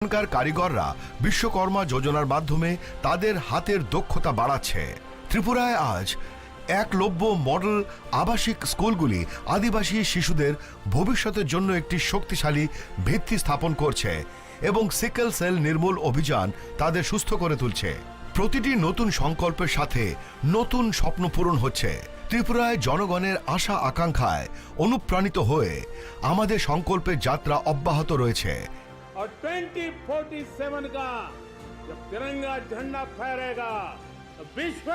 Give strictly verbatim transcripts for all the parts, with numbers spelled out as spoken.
এখানকার কারিগররা বিশ্বকর্মা যোজনার মাধ্যমে তাদের হাতের দক্ষতা বাড়াচ্ছে। ত্রিপুরায় আজ একলব্য মডেল আবাসিক স্কুলগুলি আদিবাসী শিশুদের ভবিষ্যতের জন্য একটি শক্তিশালী ভিত্তি স্থাপন করছে এবং সিকেল সেল নির্মূল অভিযান তাদের সুস্থ করে তুলছে। প্রতিটি নতুন সংকল্পের সাথে নতুন স্বপ্ন পূরণ হচ্ছে। ত্রিপুরায় জনগণের আশা আকাঙ্ক্ষায় অনুপ্রাণিত হয়ে আমাদের সংকল্পের যাত্রা অব্যাহত রয়েছে। और ट्वेंटी फ़ोर्टी सेवन का जब तिरंगा झंडा फहरेगा, तो विश्व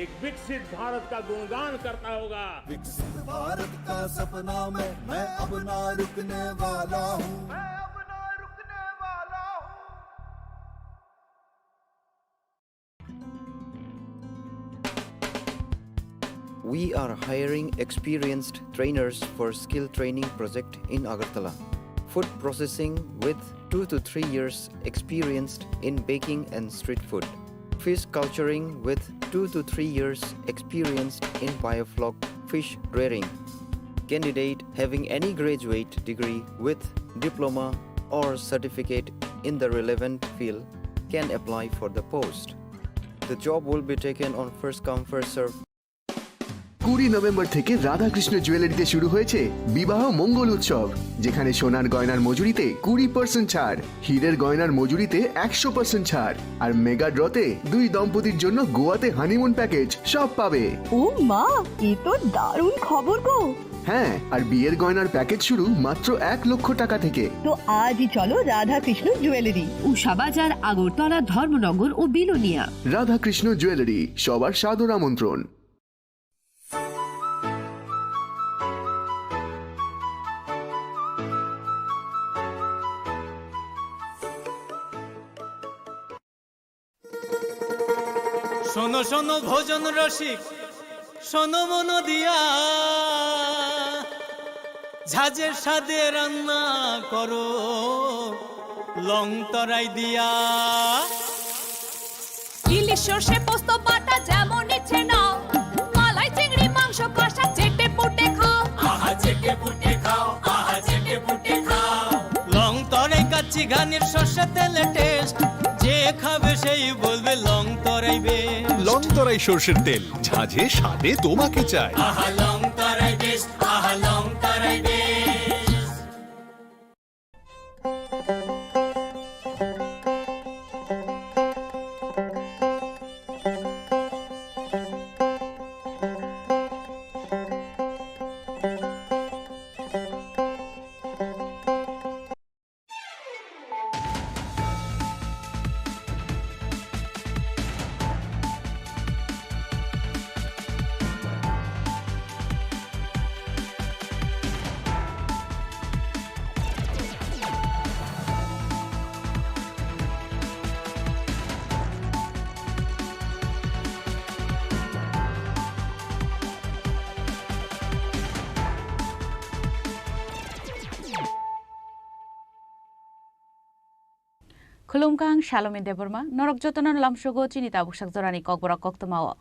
एक विकसित भारत का गुणगान करता होगा। विकसित भारत का सपना में मैं अब ना रुकने वाला हूँ। मैं अब ना रुकने वाला हूँ। We are hiring experienced trainers for skill training project in Agartala. Food processing with two to three years experience in baking and street food. Fish culturing with two to three years experience in biofloc fish rearing. Candidate having any graduate degree with diploma or certificate in the relevant field can apply for the post. The job will be taken on first come, first serve. কুড়ি নভেম্বর থেকে রাধাকৃষ্ণ জুয়েলারিতে শুরু হয়েছে বিবাহ মঙ্গল উৎসব, যেখানে সোনার গয়নার মজুরিতে কুড়ি পার্সেন্ট ছাড়, হীরের গয়নার মজুরিতে একশো পার্সেন্ট ছাড়, আর মেগা ড্রতে দুই দম্পতির জন্য গোয়াতে হানিমুন প্যাকেজ, সব পাবে। ও মা, এ তো দারুণ খবর গো। হ্যাঁ, আর বিয়ের গয়নার প্যাকেজ শুরু মাত্র এক লক্ষ টাকা থেকে। তো আজই চলো রাধাকৃষ্ণ জুয়েলারি, উষা বাজার, আগরতলা, ধর্মনগর ও বিলোনিয়া। রাধাকৃষ্ণ জুয়েলারি, সবার সাদর আমন্ত্রণ। শোনো শোনো ভোজন রসিক, শোনো মন দিয়া, ঝাঁঝের স্বাদে রান্না করো লং তরাই দিয়া। ইলিশ সর্ষে পোস্ত বাটা যেমন ইচ্ছে নাও, মালাই চিংড়ি মাংস কষা চেটে পুটে খাও। আহা চেটে পুটে খাও, আহা চেটে পুটে খাও। লং তরাই কাচ্চি ঘানির সর্ষে তেলে টেস্ট, যে খাবে সেই বলবে লং তরাই বেস্ট। লং তরাই সর্ষের তেল, ঝাঁঝে স্বাদে তোমাকে চাই। আহা লং তরাই বেস্ট, আহা লং তরাই best. Khulumkha, ang Salomi Debbarma, norok jotono lamsogo chini tabuk sak jorani kokborok koktwmao.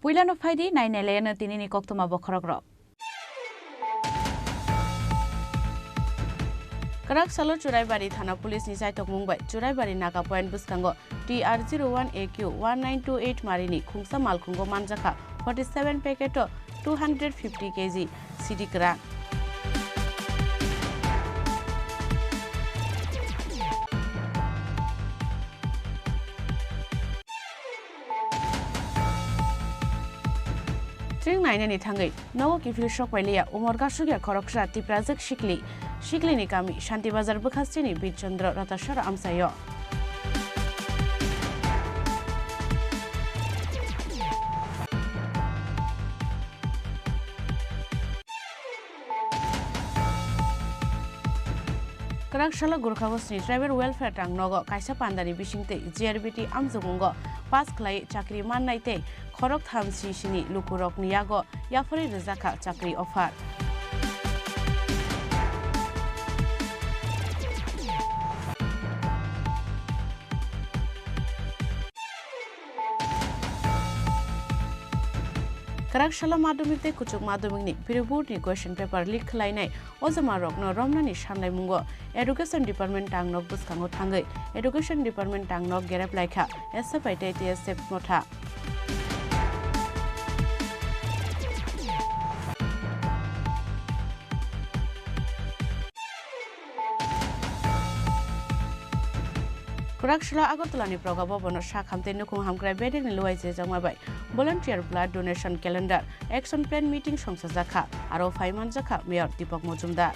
Puilano phaidi, nainai laiano tinini koktwma bokhorokrok. Kwrak salo Churaibari Thana Police ni chaitokmung bai Churaibari Naga Point bwskango T R zero one A Q one nine two eight marini khungsa malkhungo manjakha forty seven packet o two hundred fifty K G sidi kwrak. Chwng nainani thangwi nogo kiphil sokpailiya umor gasugya khoroksa Tiprajwk sikli. Siklini kami Shanti Bazar bwkhastini Bir Chandra Ratasara amchaio. Kwrak salo Gurkha Bosni Tribal Welfare Tang nogo kaisa pandani bisingtwi G R B T amjokmungo pass khlai chakri mannai tei khoroktham sisini lukurokni yago yapharwi rwjakha chakri offer. Kwrak salo madhyamik tei kuchuk madhyamikni pre-boardni question paper leak khlainai ojamarokno romnani sanlaimungo Education Department tangnok bwskango thangwi Education Department tangnok gerep laikha S F I tei T S F motha. Kwrak salo Agartala ni Praga Bhavan o sak hamtwi nukhung hamkrai bedekni luai chejakma bai volunteer blood donation calendar action plan meeting songchajak kha, aro phai manjak kha Mayor Deepak Majumdar.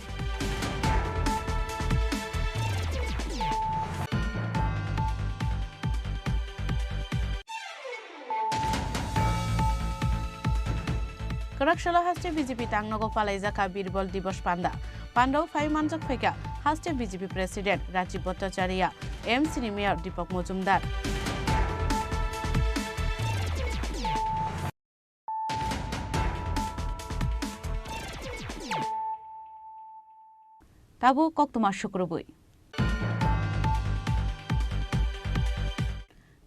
Kwrak salo haste B J P tangnogo palaijak kha Birbal Dibosh Panda. Pandao phai manjak phaikha haste B J P President Rajiv Bhattacharya, M C ni Mayor Deepak Majumdar. Tabuk koktwma sukrubwi.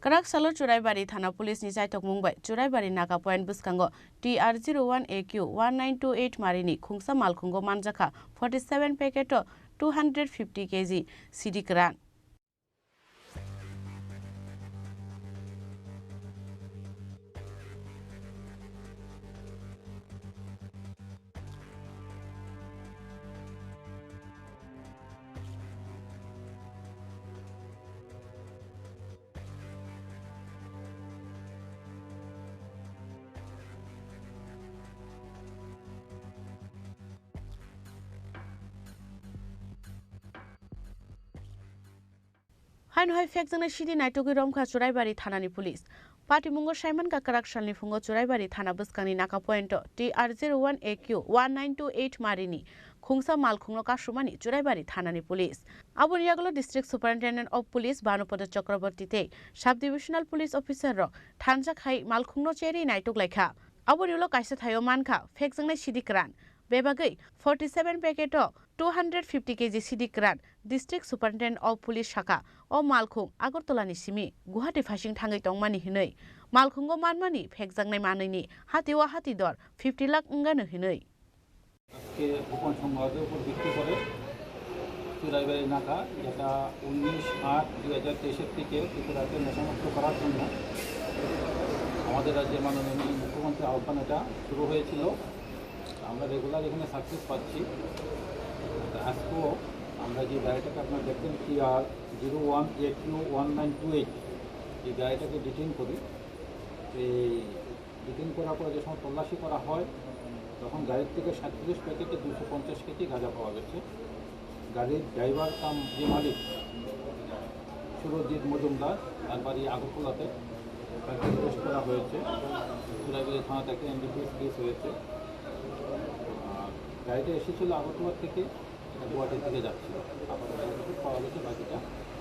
Kwrak salo Churaibari Thana Police ni chaitokmung bai Churaibari Naga Point bwskango T R zero one A Q one nine two eight marini khungsa malkhungo manjakha forty seven packet o two hundred fifty K G C D kwran. Haino hai phekjaknai C D naitugwi romkha Churaibari Thanani Police. Patimungo saimankha kwrak salni phungo Churaibari Thana bwskangni Naka Point o T R zero one A Q one nine two eight marini khungsa malkhungno kasumani Churaibari Thanani Police. Aboni yagulo District Superintendent of Police Bhanupada Chakraborty tei Sub Divisional Police Officer rok thansa khai malkhungno cherwi naituk laikha. Aboni ulo kaisa thaio mankha phekjaknai C D kwran, bebagwi forty seven packet o two hundred fifty K G C D kwran. District Superintendent of Police sakha, o malkhung Agartala ni simi Guwahati phasing thangwi tongmani hinwi malkhungo manmani phekjaknai manwini hati o hati dor fifty lakh wngano hinwi. আজকে গোপন সংবাদের উপর ভিত্তি করে চুরাইবাড়ি নাকা, যেটা উনিশ আট দুই হাজার তেইশের দিকে ত্রিপুরাকে নেশামুক্ত করার জন্য আমাদের রাজ্যের মাননীয় মুখ্যমন্ত্রীর আহ্বান এটা শুরু হয়েছিল। আমরা রেগুলার এখানে সাকসেস পাচ্ছি। তো আজকেও আমরা যে গাড়িটাকে আপনারা দেখছেন, T R zero one A Q one nine two eight, এই গাড়িটাকে ডিটেইন করি। এই ডিটেইন করার পরে যখন তল্লাশি করা হয়, তখন গাড়ির থেকে সাতত্রিশ প্যাকেটে দুশো পঞ্চাশ কেজি গাঁজা পাওয়া গেছে। গাড়ির ড্রাইভার কাম যে মালিক, সুরজিৎ মজুমদার, তার বাড়ি আগরতলাতে, তাকে অ্যারেস্ট করা হয়েছে। চুরাইবাড়ি থানা থেকে N D P S case হয়েছে। আর গাড়িটা এসেছিল আগরতলা থেকে, এটা গুয়াহাটির দিকে যাচ্ছিল। আপাতত যতটুকু পাওয়া গেছে, বাকিটা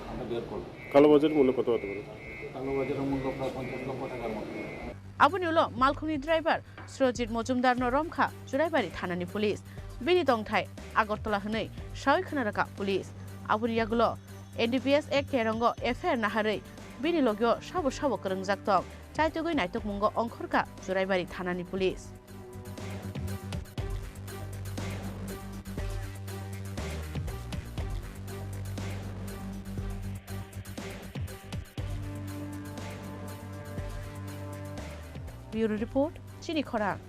আমরা বের করব। কালোবাজার মূল্য কত হতে পারে? কালোবাজারের মূল্য প্রায় পঞ্চাশ লক্ষ টাকার মতো। Aboni ulo malkhungni driver Surojit Mojumdar no romkha Churaibari Thanani Police. Bini tongthai Agartala hwnwi sawi khna rwkha Police. Aboni yagulo N D P S Act terongo F I R naharwi bini logio sabo sabo kwrwngjak tong chaitugwi naitukmungo ongkhorkha Churaibari Thanani Police. Bureau Report, Chini Khorang.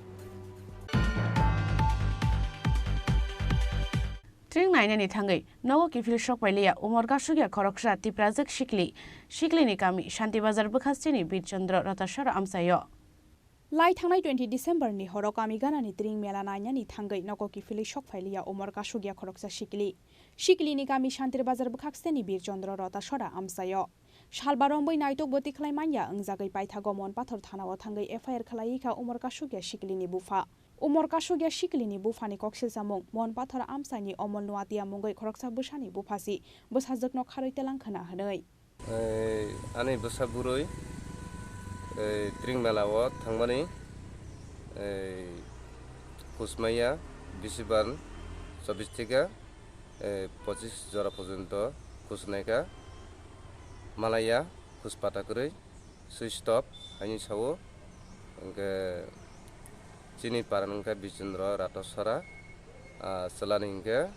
Tring nainani thangwi nogo kiphil sokpailiya Umor Kasugya khoroksa Tiprajwk Sikli. Siklini kami Shanti Bazar bwkhasteni Birchandra Rotasora amchaio. Lai thangnai twenty December ni horo kami ganani tring mela nainani thangwi nogo kiphilwi sokphailiya Umor Kasugya khoroksa Sikli. Siklini kami Shantir Bazar bwkhaksteni Birchandra Rotasora amchaio. Salba rombwi naituk bwtwi khlai manya wngjagwi paithago Monpathor thanao thangwi F I R khlaiwi kha Umor Kasugya Siklini bupha. Umor Kasugya Siklini buphani koksilsamung Monpathor amchaini Omol Nuatia mungwi khoroksa bwsani buphasi bwsajwkno kharwi telang khna hwnwi. Ei, ani bwsa bwrwi, ei, tring mela o thangmani, ei, khusmaya bisibar chobbish theke, ei, pochish jora porjonto khusnaikha, malaya khuspata kwrwi, switch off haini sao, hwnkhe Chini para wngkha Bichindra Rathasara, ah, chwlani hwnkhe,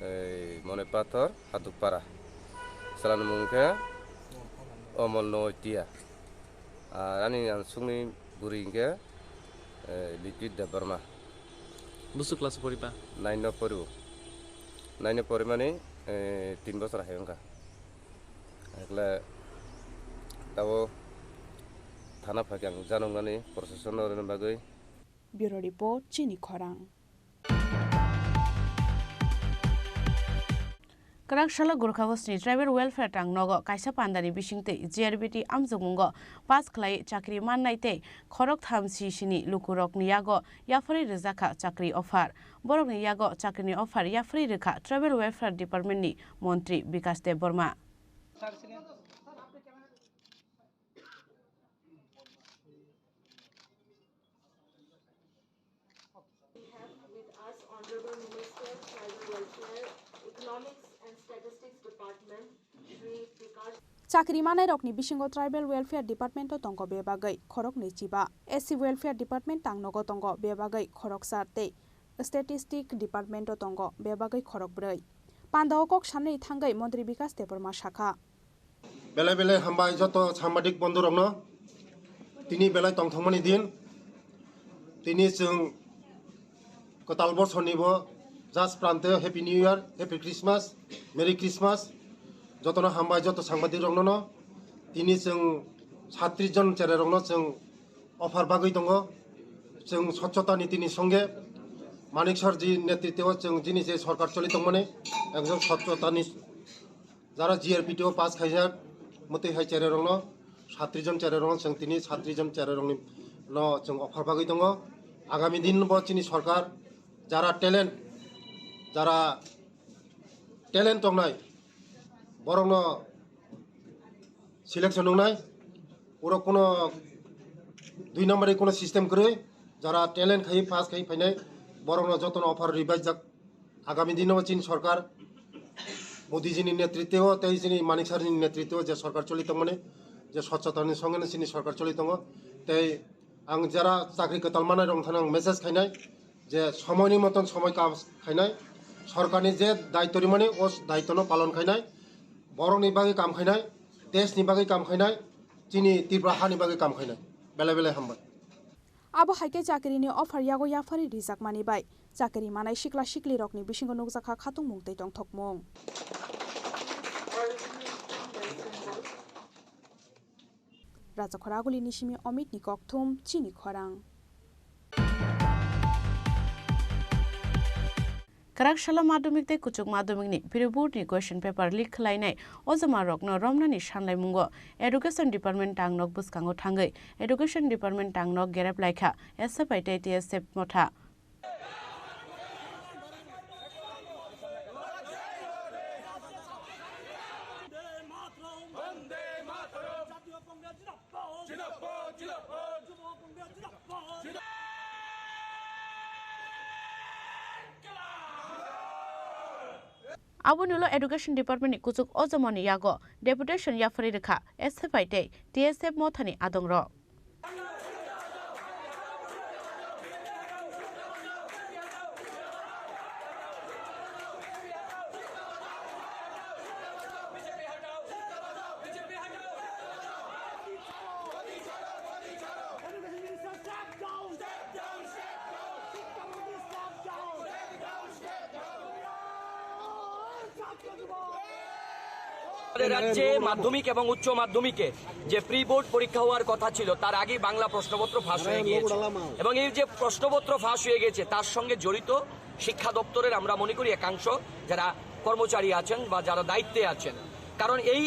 ei, Monipathor Hadukpara. Chwlani mung khe Omol Noitia. Ah, ani ang sungni bwrwi hwnkhe, eh, Lipit Debbarma. Busu class poriba? Nine no poribo. Nine no porimani, eh, tin bosor hai wngkha. Ekle tabo thana phaikhe ang janoknani procession no rwna bagwi. Bureau Report, Chini Khorang. Kwrak salo Gurkhagosni Tribal Welfare Tang Nogo kaisa pandani bisingtwi G R B T amjokmungo pass khlai chakri mannai tei khorok tham C C ni lukurokni yago yapharwi rwjakha chakri offer. Borokni yago chakrini offer yapharwi rwkha Tribal Welfare Department ni Montri Bikash Debbarma. We have with us Honorable Minister, Tribal Welfare, Economics and Statistics Department, Shri Bikash. Chakri manairokni bisingo Tribal Welfare Department o tongo bebagwi khoroknwi chiba, S C Welfare Department tang nogo tongo bebagwi khoroksa tei Statistic Department o tongo bebagwi khorokbrwi. Pandao kok sanwi thangwi Montri Bikash Debbarma sakha. Belai belai hambai joto sambadik bondhurokno. Tini belai tongthokmani din. Tini chwng kwtal bosorni bo just prante Happy New Year, Happy Christmas, Merry Christmas. Jotono hambai joto sambadikrokno no. Tini chwng satris jon chererokno chwng offer bagwi tongo. Chwng Swchhota Niti ni songe Manik Sir ji netritwo chwng jini je sorkar choli tongmani ekjon Swchhota ni jara G R B T o pass khaijak mwtwi hai chererokno satris jon chererokno chwng tini satris jon chererokni no chwng offer bagwi tongo. Agami din bo chini sorkar jara talent, jara talent tongnai borokno selection wngnai, oro kuno dui number ni kuno system kwrwi, jara talent khai pass khai phainai borokno jotono offer rwbaijak. Agami dino chini sorkar Modi jini netritwo tei chini Manik Sir ni netritwo je sorkar choli tongmani, je Swchhota ni songe chini sorkar choli tongo, tei ang jara chakri kwtal manai rok thana ang message khainai, je somoini moton somoi kam khainai, sorkarni je daityo rimani o daityono palon khainai, borokni bagwi kam khainai, deshni bagwi kam khainai, chini Tripura hani bagwi kam khainai. Belai belai hambai. Abo hai khe chakrini offer yago yapharwi rijakmani bai chakri manai sikla siklirokni bisingo nukjakha khatungmung tei tongthokmung. Rajakhor Agulini simi Omitni kokthum, Chini Khorang. Kwrak salo madhyamik tei kuchuk madhyamikni pre-board ni question paper leak khlainai ojomarokno romnani sanlaimungo Education Department tangnok bwskango thangwi Education Department tangnok gerep laikha S F I tei T S F motha. Aboni ulo Education Department ni kuchuk ojomani yago deputation yapharwi rwkha S F I tei T S F mothani adongrok. আমাদের রাজ্যে মাধ্যমিক এবং উচ্চ মাধ্যমিকে যে pre board পরীক্ষা হওয়ার কথা ছিল, তার আগেই বাংলা প্রশ্নপত্র ফাঁস হয়ে গিয়েছে। এবং এই যে প্রশ্নপত্র ফাঁস হয়ে গেছে, তার সঙ্গে জড়িত শিক্ষা দপ্তরের, আমরা মনে করি, একাংশ যারা কর্মচারী আছেন বা যারা দায়িত্বে আছেন। কারণ এই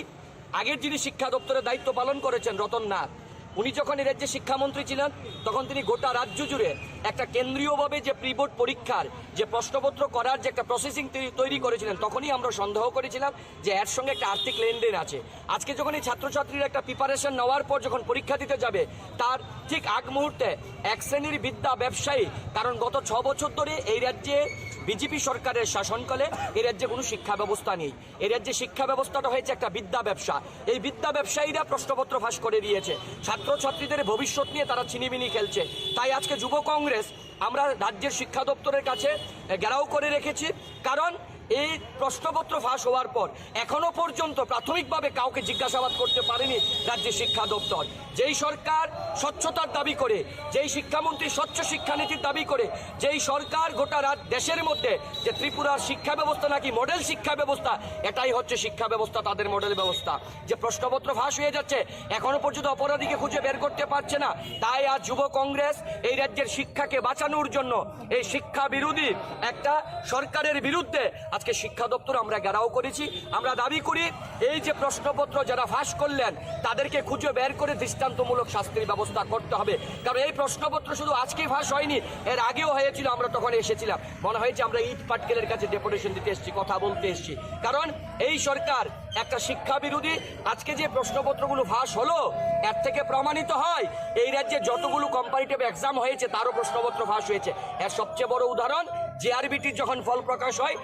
আগের যিনি শিক্ষা দপ্তরের দায়িত্ব পালন করেছেন, রতন নাথ, উনি যখন এই রাজ্যে শিক্ষামন্ত্রী ছিলেন, তখন তিনি গোটা রাজ্য জুড়ে একটা কেন্দ্রীয়ভাবে যে প্রি বোর্ড পরীক্ষার যে প্রশ্নপত্র করার যে একটা প্রসেসিং তৈরি, তৈরি করেছিলেন, তখনই আমরা সন্দেহ করেছিলাম যে এর সঙ্গে একটা আর্থিক লেনদেন আছে। আজকে যখন এই ছাত্রছাত্রীরা একটা প্রিপারেশন নেওয়ার পর যখন পরীক্ষা দিতে যাবে, তার ঠিক আগ মুহূর্তে এক শ্রেণীর বিদ্যা ব্যবসায়ী, কারণ গত ছ বছর ধরে এই রাজ্যে বিজেপি সরকারের শাসনকালে এই রাজ্যে কোনো শিক্ষা ব্যবস্থা নেই। এই রাজ্যে শিক্ষা ব্যবস্থাটা হয়েছে একটা বিদ্যা ব্যবসা। এই বিদ্যা ব্যবসায়ীরা প্রশ্নপত্র ফাঁস করে দিয়েছে, ছাত্রছাত্রীদের ভবিষ্যৎ নিয়ে তারা ছিনিমিনি খেলছে। তাই আজকে যুব কংগ্রেস আমরা রাজ্যের শিক্ষা দপ্তরের কাছে, এ, ঘেরাও করে রেখেছি, কারণ এই প্রশ্নপত্র ফাঁস হওয়ার পর এখনো পর্যন্ত প্রাথমিকভাবে কাউকে জিজ্ঞাসাবাদ করতে পারেনি রাজ্যের শিক্ষা দপ্তর। যেই সরকার স্বচ্ছতার দাবি করে, যেই শিক্ষামন্ত্রী স্বচ্ছ শিক্ষানীতির দাবি করে, যেই সরকার গোটা রাত দেশের মধ্যে যে ত্রিপুরার শিক্ষা ব্যবস্থা নাকি মডেল শিক্ষা ব্যবস্থা, এটাই হচ্ছে শিক্ষা ব্যবস্থা, তাদের মডেল ব্যবস্থা। যে প্রশ্নপত্র ফাঁস হয়ে যাচ্ছে, এখনো পর্যন্ত অপরাধীকে খুঁজে বের করতে পারছে না। তাই আজ যুব কংগ্রেস এই রাজ্যের শিক্ষাকে বাঁচানোর জন্য এই শিক্ষা বিরোধী একটা সরকারের বিরুদ্ধে আজকে শিক্ষা দপ্তর আমরা ঘেরাও করেছি। আমরা দাবি করি, এই যে প্রশ্নপত্র যারা ফাঁস করলেন, তাদেরকে খুঁজে বের করে দৃষ্টান্তমূলক শাস্তির ব্যবস্থা করতে হবে। কারণ এই প্রশ্নপত্র শুধু আজকেই ফাঁস হয়নি, এর আগেও হয়েছিল, আমরা তখন এসেছিলাম। মনে হয় যে আমরা ইট পাটকেলের কাছে ডেপুটেশন দিতে এসেছি, কথা বলতে এসেছি। কারণ এই সরকার একটা শিক্ষা বিরোধী। আজকে যে প্রশ্নপত্রগুলো ফাঁস হলো, এর থেকে প্রমাণিত হয় এই রাজ্যে যতগুলো কম্পারিটিভ এক্সাম হয়েছে, তারও প্রশ্নপত্র ফাঁস হয়েছে। এর সবচেয়ে বড় উদাহরণ, জেআরবিটির যখন ফল প্রকাশ হয়,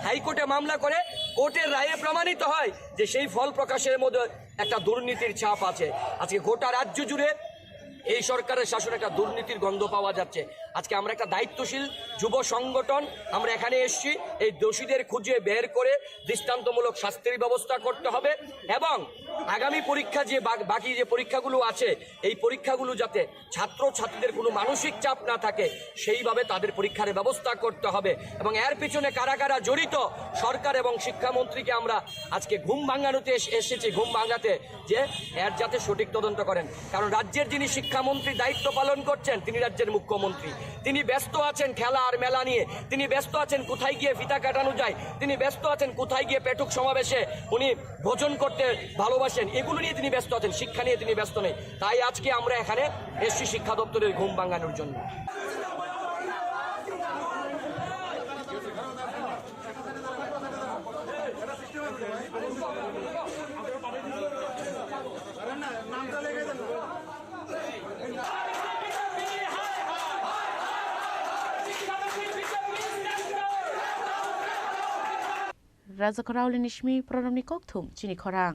হাইকোর্টে মামলা করে কোর্টের রায়ে প্রমাণিত হয় যে সেই ফল প্রকাশের মধ্যে একটা দুর্নীতির ছাপ আছে। আজকে গোটা রাজ্য জুড়ে এই সরকারের শাসনে একটা দুর্নীতির গন্ধ পাওয়া যাচ্ছে। আজকে আমরা একটা দায়িত্বশীল যুব সংগঠন, আমরা এখানে এসেছি এই দোষীদের খুঁজে বের করে দৃষ্টান্তমূলক শাস্তির ব্যবস্থা করতে হবে এবং আগামী পরীক্ষা যে বা-, বাকি যে পরীক্ষাগুলো আছে, এই পরীক্ষাগুলো যাতে ছাত্র ছাত্রীদের কোনো মানসিক চাপ না থাকে, সেইভাবে তাদের পরীক্ষার ব্যবস্থা করতে হবে। এবং এর পিছনে কারা কারা জড়িত, সরকার এবং শিক্ষামন্ত্রীকে আমরা আজকে ঘুম ভাঙানোতে এস-, এসেছি, ঘুম ভাঙাতে, যে এর যাতে সঠিক তদন্ত করেন। কারণ রাজ্যের যিনি শিক্ষামন্ত্রী দায়িত্ব পালন করছেন, তিনি রাজ্যের মুখ্যমন্ত্রী। তিনি ব্যস্ত আছেন খেলা আর মেলা নিয়ে, তিনি ব্যস্ত আছেন কোথায় গিয়ে ফিতা কাটানো যায়, তিনি ব্যস্ত আছেন কোথায় গিয়ে পেটুক সমাবেশে উনি ভোজন করতে ভালোবাসেন, এগুলো নিয়ে তিনি ব্যস্ত আছেন, শিক্ষা নিয়ে তিনি ব্যস্ত নেই। তাই আজকে আমরা এখানে এসছি শিক্ষা দপ্তরের ঘুম ভাঙানোর জন্য। Raja Khorang ni simi program ni kokthum chini khorang.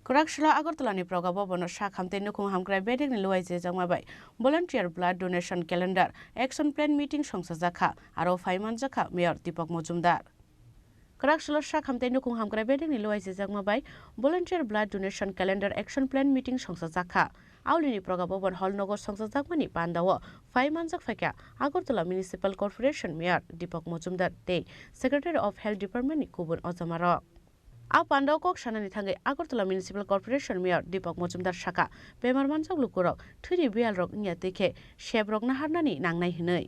Kwraksalo Agartala ni Praga Bhavan o sak hamtwi nukhung hamkrai bedek ni luai jejakma bai Volunteer Blood Donation Calendar Action Plan meeting songchajakha, aro phaimanjakha Mayor Deepak Majumdar. Kwraksalo sak hamtwi nukhung hamkrai bedek ni luai jejakma bai Volunteer Blood Donation Calendar Action Plan meeting songchajakha. Aulini Praga Bhavan Hall nogo songchajakmani pandao phaimanjak phaikha Agartala Municipal Corporation Mayor Deepak Majumdar tei Secretary of Health Department ni kubun ojamarok. A pandao kok sanani thangwi Agartala Municipal Corporation Mayor Deepak Majumdar sakha, bemar manjak lukurok thwini biyalrok wngya twi khe sebrok naharnani nangnai hwnwi.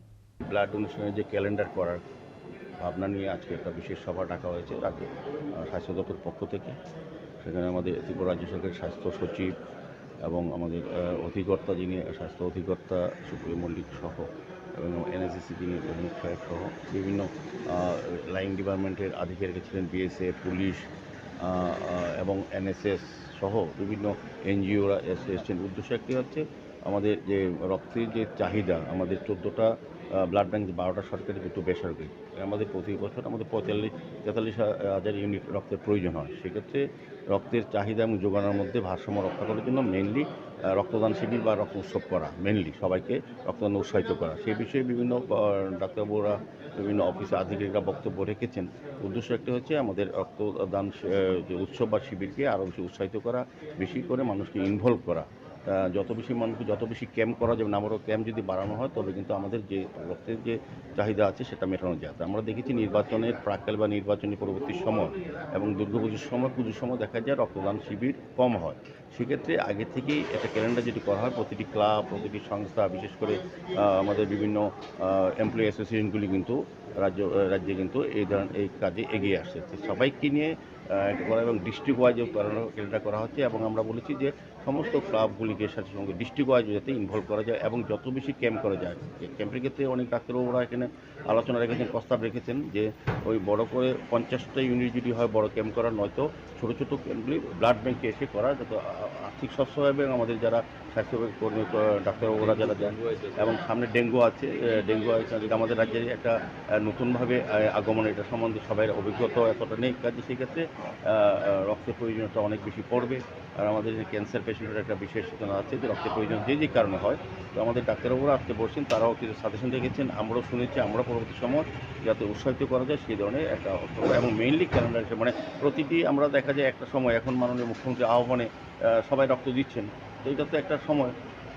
Blood ডোনেশনের যে ক্যালেন্ডার করার ভাবনা নিয়ে আজকে একটা বিশেষ সভা ডাকা হয়েছে রাজ্য, আহ, স্বাস্থ্য দপ্তর পক্ষ থেকে। সেখানে আমাদের ত্রিপুরা রাজ্য সরকারের স্বাস্থ্য সচিব এবং আমাদের, আহ, অধিকর্তা, যিনি স্বাস্থ্য অধিকর্তা সুপ্রিয় মল্লিক সহ এবং এনএসএসসি যিনি প্রমুখ সাহেব সহ বিভিন্ন, আহ, লাইন ডিপার্টমেন্টের আধিকারিক ছিলেন, বিএসএফ, পুলিশ, আহ, আহ, এবং এনএসএস সহ বিভিন্ন এনজিওরা এসে, এসছেন। উদ্দেশ্য একটি হচ্ছে আমাদের যে রক্তের যে চাহিদা, আমাদের চোদ্দোটা, আহ, ব্লাড ব্যাংক, বারোটা সরকারি, দুটো বেসরকারি। আমাদের প্রতি বছর আমাদের পঁয়তাল্লিশ, তেতাল্লিশ হাজার ইউনিট রক্তের প্রয়োজন হয়। সেক্ষেত্রে রক্তের চাহিদা এবং যোগানের মধ্যে ভারসাম্য রক্ষা করার জন্য মেইনলি, আহ, রক্তদান শিবির বা রক্ত উৎসব করা, মেইনলি সবাইকে রক্তদান উৎসাহিত করা। সেই বিষয়ে বিভিন্ন, আহ, ডাক্তারবাবুরা, বিভিন্ন অফিসে আধিকারিকরা বক্তব্য রেখেছেন। উদ্দেশ্য একটা হচ্ছে আমাদের রক্তদান শি-, আহ, যে উৎসব বা শিবিরকে আরও বেশি উৎসাহিত করা, বেশি করে মানুষকে ইনভলভ করা। আহ, যত বেশি মানুষকে, যত বেশি ক্যাম্প করা যাবে, নাম্বার অফ ক্যাম্প যদি বাড়ানো হয়, তবে কিন্তু আমাদের যে রক্তের যে চাহিদা আছে, সেটা মেটানো যায়। তো আমরা দেখেছি নির্বাচনের প্রাককালে বা নির্বাচনী পরবর্তী সময় এবং দুর্গাপুজোর সময়, পুজোর সময় দেখা যায় রক্তদান শিবির কম হয়। সেক্ষেত্রে আগে থেকেই একটা ক্যালেন্ডার যদি করা হয়, প্রতিটি ক্লাব, প্রতিটি সংস্থা, বিশেষ করে, আহ, আমাদের বিভিন্ন, আহ, এমপ্লয়ি অ্যাসোসিয়েশনগুলি কিন্তু রাজ্য, আহ, রাজ্যে কিন্তু এই ধরনের, এই কাজে এগিয়ে আসছে। তো সবাইকে নিয়ে, আহ, এটা করা এবং ডিস্ট্রিক্ট ওয়াইজ ক্যালেন্ডার করা হচ্ছে এবং আমরা বলেছি যে সমস্ত ক্লাবগুলিকে সাথে সঙ্গে ডিস্ট্রিক্ট ওয়াইজ যাতে ইনভলভ করা যায় এবং যত বেশি ক্যাম্প করা যায়। ক্যাম্পের ক্ষেত্রে অনেক ডাক্তারবাবুরা এখানে আলোচনা রেখেছেন, প্রস্তাব রেখেছেন যে ওই বড় করে পঞ্চাশটা ইউনিট যদি হয় বড় ক্যাম্প করা, নয়তো ছোটো ছোটো ক্যাম্পগুলি ব্লাড ব্যাংকে এসে করা, যাতে আর্থিক সচ্ছলতা এবং আমাদের যারা স্বাস্থ্য কর্মী, আহ, ডাক্তারবাবুরা যারা যান এবং সামনে ডেঙ্গু আছে, আহ, ডেঙ্গু আছে, যেটা আমাদের রাজ্যে একটা, আহ, নতুনভাবে, আহ, আগমন, এটা সম্বন্ধে সবাই অভিজ্ঞতা এতটা নেই। কাজে সেই ক্ষেত্রে, আহ, আহ, রক্তের প্রয়োজনীয়তা অনেক বেশি পড়বে। আর আমাদের এখানে ক্যান্সার পেশেন্টের একটা বিশেষ সূচনা আছে যে রক্তের প্রয়োজন যে যে কারণে হয়। তো আমাদের ডাক্তারবাবুরা আজকে বসছেন, তারাও কিছু সাজেশন রেখেছেন, আমরাও শুনেছি, আমরা পরবর্তী সময় যাতে উৎসাহিত করা যায় সেই ধরনের একটা অর্থ এবং মেইনলি ক্যালেন্ডার হিসেবে, মানে, প্রতিটি আমরা দেখা যায় একটা সময় এখন মাননীয় মুখ্যমন্ত্রীর আহ্বানে, আহ, সবাই রক্ত দিচ্ছেন। তো এটা তো একটা সময়,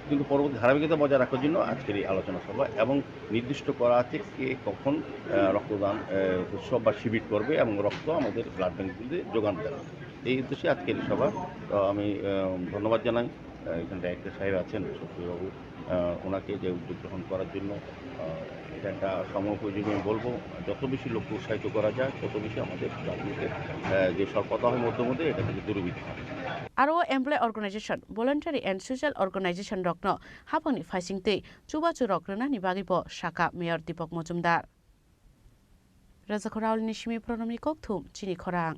কিন্তু পরবর্তী ধারাবাহিকতা বজায় রাখার জন্য আজকের এই আলোচনা সভা এবং নির্দিষ্ট করা আছে কে কখন, আহ, রক্তদান, আহ, উৎসব বা শিবির করবে এবং রক্ত আমাদের ব্লাড ব্যাংকগুলিতে যোগান দেওয়া। এই উদ্দেশ্যে আজকের এই সভা। তো আমি, আহ, ধন্যবাদ জানাই, আহ, এখানে ডাইরেক্টর সাহেব আছেন, সক্রিয়বাবু, আহ, ওনাকে যে উদ্যোগ গ্রহণ করার জন্য। আহ, এটা একটা সময় উপযোগী আমি বলবো, যত বেশি লোককে উৎসাহিত করা যায়, তত বেশি আমাদের রাজনীতির, আহ, যে স্বল্পতা হয় মধ্যে মধ্যে, এটা থেকে দূরীভূত হয়। Aro employee organization, voluntary and social organization rokno haphangni phaisingtwi chubachu rok rwnani bagwibo sakha Mayor Deepak Mojumdar. Rajakhor Raolini simi Pranamni kokthum chini khorang.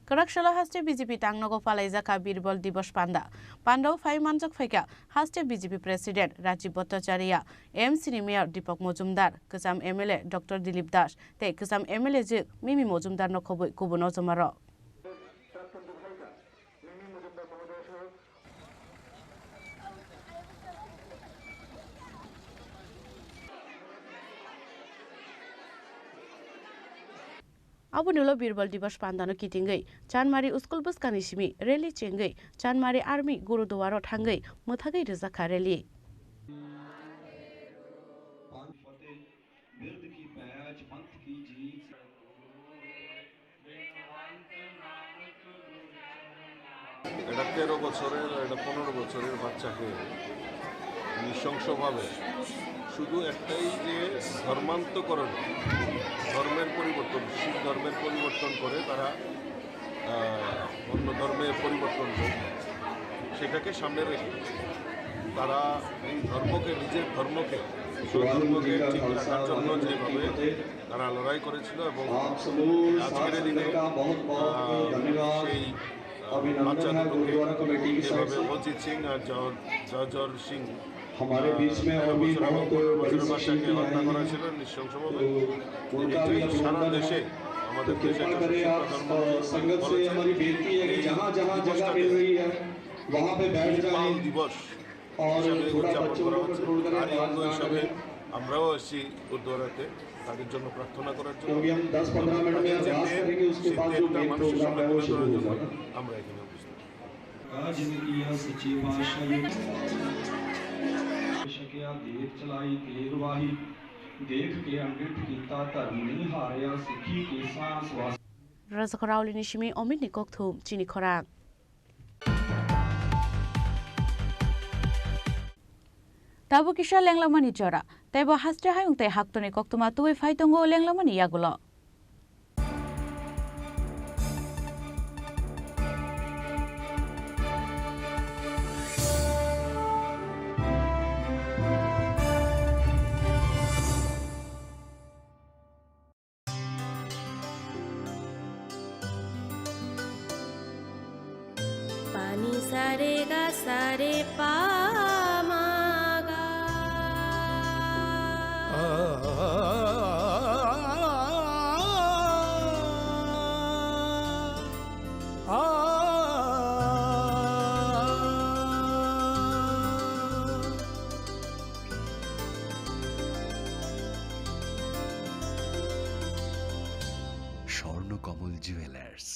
Kwraksalo haste B J P tangnogo palaijakha Birbal Dibosh Panda. Pandao phai manjak phaikha haste B J P President Rajiv Bhattacharya, M C ni Mayor Deepak Mojumdar, kwcham M L A Doctor Dilip Das tei kwcham M L A jwk Mimi Mojumdar no khobwi kubun ojomarok. Aboni ulo Birbal Dibosh Pandano kitingwi Chanmari school bwskangni simi rally chengwi Chanmari Army Gurudwaro thangwi mwthagwi rwjakha rally. এটা তেরো বছরের, এটা পনেরো বছরের বাচ্চাকে নৃশংসভাবে শুধু একটাই যে ধর্মান্তকরণ, ধর্মের পরিবর্তন, শিখ ধর্মের পরিবর্তন করে তারা, আহ, অন্য ধর্মে পরিবর্তন করে, সেটাকে সামনে রেখে তারা এই ধর্মকে, নিজের ধর্মকে, স্বধর্মকে ঠিক রাখার জন্য যেভাবে তারা লড়াই করেছিল এবং আজকের দিনে, আহ, সেই, আহ, বাচ্চা দুটোকে যেভাবে অজিত সিং আর জ-, জর্জর সিং, हमारे बीच में और भी बहुत बड़ी शख्सियत आई हैं। तो उनका भी अभिनंदन है। तो कृपा करें आप, अ, संगत से हमारी बेनती है कि जहाँ जहाँ जगह मिल रही है, वहाँ पे बैठ जाएं। और थोड़ा बच्चों को कंट्रोल करें, आवाज़ ना करें। আমরাও আসছি গুরুদুয়ারাতে তাদের জন্য প্রার্থনা করার জন্য। क्योंकि हम दस पन्द्रह मिनट में अरदास करेंगे, उसके बाद जो मेन प्रोग्राम है, वो शुरू हो जाएगा। আমরা এখানে উপস্থিত। जिंदगी सच्ची बादशाही। शक्या देख चलाई तेर वाही, देख के अमृत कीता धर्म नहीं हारया, सिखी के सांस वास। Rajakhor Raolini simi Omitni kokthum chini khorang. Tabuk kisa lenglamani jora, teibo haste hayung tei haktoni koktwma tubui phai tongo lenglamani yagulo. Pani sa re ga sa re pa ma ga. Swarnakamal jewellers,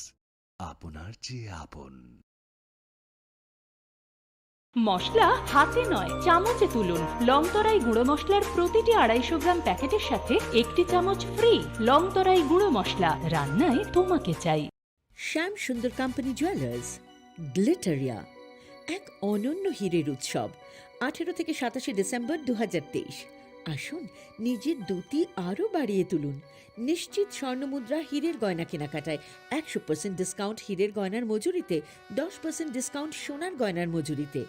আপনার চেয়ে আপন। মশলা হাতে নয়, চামচে তুলুন। লংতরাই গুঁড়ো মশলার প্রতিটি আড়াইশো গ্রাম প্যাকেটের সাথে একটি চামচ ফ্রি। লংতরাই গুঁড়ো মশলা, রান্নায় তোমাকে চাই। শ্যাম সুন্দর কোম্পানি জুয়েলার্স, গ্লিটারিয়া, এক অনন্য হীরের উৎসব, আঠেরো থেকে সাতাশে ডিসেম্বর দু হাজার তেইশ। আসুন, নিজের দ্যুতি আরও বাড়িয়ে তুলুন। নিশ্চিত স্বর্ণমুদ্রা হীরের গয়না কেনাকাটায় একশো পার্সেন্ট ডিসকাউন্ট হীরের গয়নার মজুরিতে, দশ পার্সেন্ট ডিসকাউন্ট সোনার গয়নার মজুরিতে।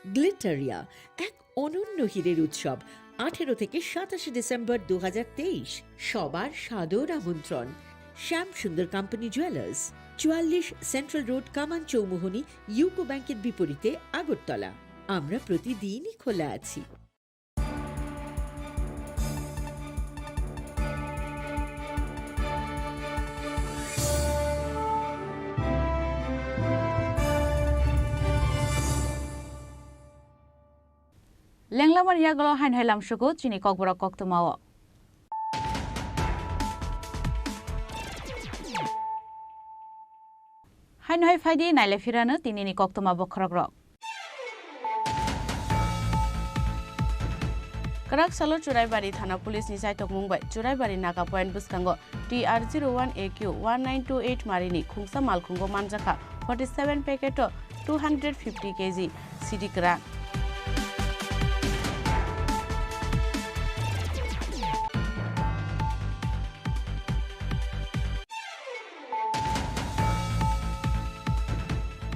গ্লিটারিয়া, এক অনন্য হীরের উৎসব, আঠেরো থেকে সাতাশে ডিসেম্বর দু হাজার তেইশ। সবার সাদর আমন্ত্রণ। শ্যাম সুন্দর কোম্পানি জুয়েলার্স, চুয়াল্লিশ সেন্ট্রাল রোড, কামান চৌমুহনী, ইউকো ব্যাংকের বিপরীতে, আগরতলা। আমরা প্রতিদিনই খোলা আছি। Lenglamani yagulo haino hai lamsugo chini kokborok koktwmao. Haino hai phaidi naile phirano tinini koktwma bokhorokrok. Kwrak salo Churaibari thana police ni chaitokmung bai Churaibari Naga Point bwskango T R zero one A Q one nine two eight marini khungsa malkhungo manjakha forty seven packet o two hundred fifty K G sidi kwrak.